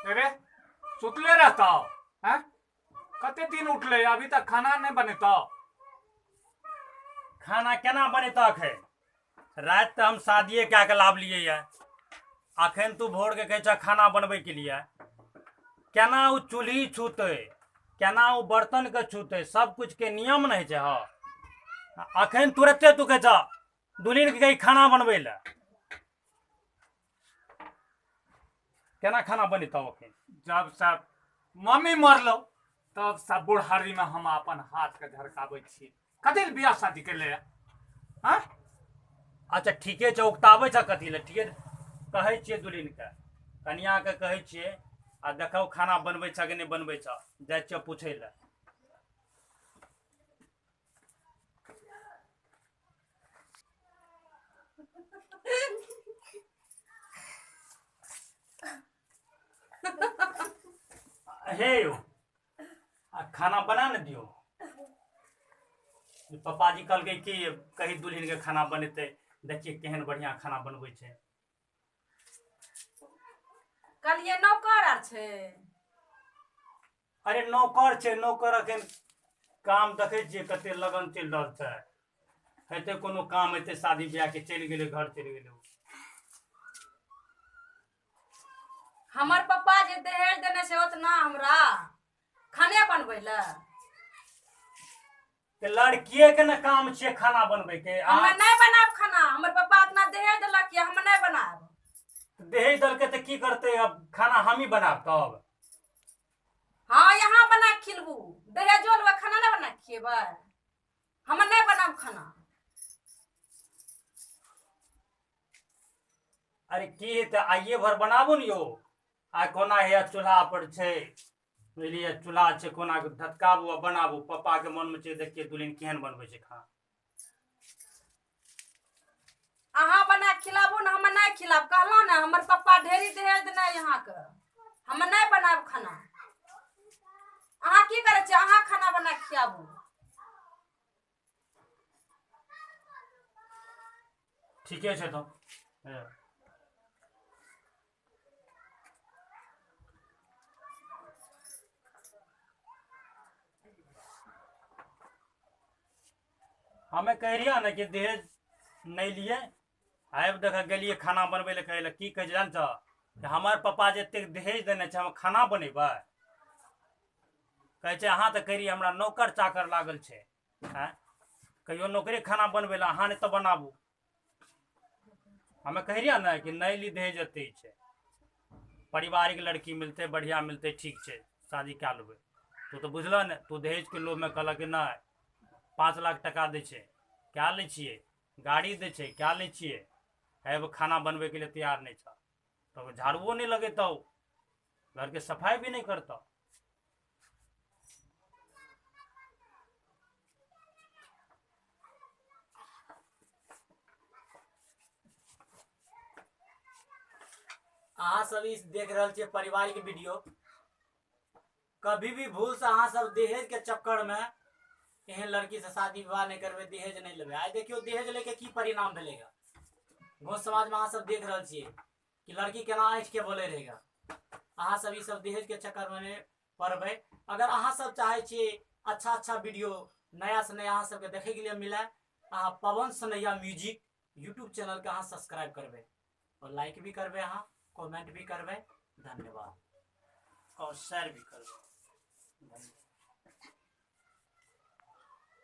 अरे सुतले रहता हैं, कते दिन उठले अभी तक खाना नहीं बनेता। खाना केना बनेता अखन? राति तऽ हम शादिये कए के लाबलियै ये, अखन तू भोर के कहै छह खाना बनबै के लिए। केना ओ चूल्ही छूतै, केना ओ बर्तन के छूतै, सब कुछ के नियम नहि छै। हँ अखन तुरते तू कहै छह दुल्हिन के कही खाना बनबै लए, केना खाना बनेतौ अखन? जब सब मम्मी मरलो तब सब बुढ़ारी में हम अपन हाथ के झरकाबै छी। कथी लए बियाह शादी केले हाँ? अच्छा ठीके छै, उकताबै छ कथी लए? ठीके कहै छियै दुल्हिन के, कनिया के कहै छियै, आ देखौ खाना बनबै छ कि नहि बनबै छ, जाइ छियै पूछै लए। हे यौ, आ खाना बना ने दियौ। पप्पा जी कहलकै कि कही दुल्हिन के खाना बनेतै, देखिए केहन बढ़िया खाना बनबै छै। कहलियै नौकर आर छै। अरे नौकर छै, नौकर अखन काम देखै छियै कते लगन चलि रहल छै। हेतै कोनो काम हेतै शादी ब्याह के, चलि गेलै घर चलि गेलै। हमर पप्पा जे दहेज देने छै ओतना हमरा खाने बनबै लए। ते लड़किए के ने काम छियै खाना बनबै के। हमे नहि बनायब खाना, हमर पप्पा उतना दहेज देलक ये, हम नहि बनायब। दहेज देलकै तऽ की करतै, अब खाना हमही बनायब तब? हाँ यहाँ बना के खिलबू, दहेजो लेबै खाना नहि बना के खिएबै। हम नहि बनायब खाना। अरे की हेतै, आइए भर बनाबू ने यौ। आ कोना हैया चूल्हा पर छै, बुझलियै, चूल्हा छै कोना के धतकाबू आ बनाबू। पप्पा के मन में छै देखिए दुल्हिन केहन बनबै छै खाना। अहाँ बना के खिलाबू ने, हम नहि खिलाब। कहलहुँ ने हमर पप्पा ढेरी दहेज देने अहाँके, हम नहि बनायब खाना। अहाँ की करै छियै? अहाँ खाना बना के खियाबू। ठीके छै तऽ हमे कह रहियै ने कि दहेज नहि लिए। आबि देख गेलियै खाना बनबै लए, कहै लए की कहै छै जान छह, कि हमर पप्पा जे एतेक दहेज देने छै हम खाना बनेबै? कहै छै अहाँ तऽ कह रहियै हमरा नौकर चाकर लागल छै, आँय कहियो नौकरे खाना बनबै लए, अहाँ नहि तऽ बनाबू। हमे कह रहियै ने कि नहि ली दहेज, एते छै पारिवारिक लड़की मिलतै, बढ़िआँ मिलतै, ठीक छै शादी कए लेबै। तू तऽ बुझलह ने, तू दहेजके लोभमे कहलक कि नहि 5 लाख टका दै छै कए लै छियै, गाड़ी दै छै कए लै छियै, हे खाना बनबैके लिए तैयार नहि छह, तब झाड़ुओ नहि लगेतौ, घरके सफाइ भी नहि करतौ। अहाँ सब ई देख रहल छियै पारिवारिक वीडियो। कभी भी भूल से अहाँ सब दहेज के चक्कर में एहन लड़की से शादी विवाह नहीं करबै, दहेज नहीं लेबै। आइ देखियौ दहेज लेके की परिणाम भेलैगा। गाँव समाज में अहाँ सब देख रहल छियै कि लड़की केना ऐठ के बोले रहेगा। अहाँ सब ई सब दहेज के चक्कर में नहीं पड़बै। अगर अहाँ सब चाहे छियै अच्छा अच्छा वीडियो नया से नया अहाँ सबके देखे के लिए मिले, अहाँ Pawan Sanaiya music YouTube channel के अहाँ सब्सक्राइब करबै और लाइक भी करबै, अहाँ कमेंट भी करबै। धन्यवाद। और शेयर भी करबै।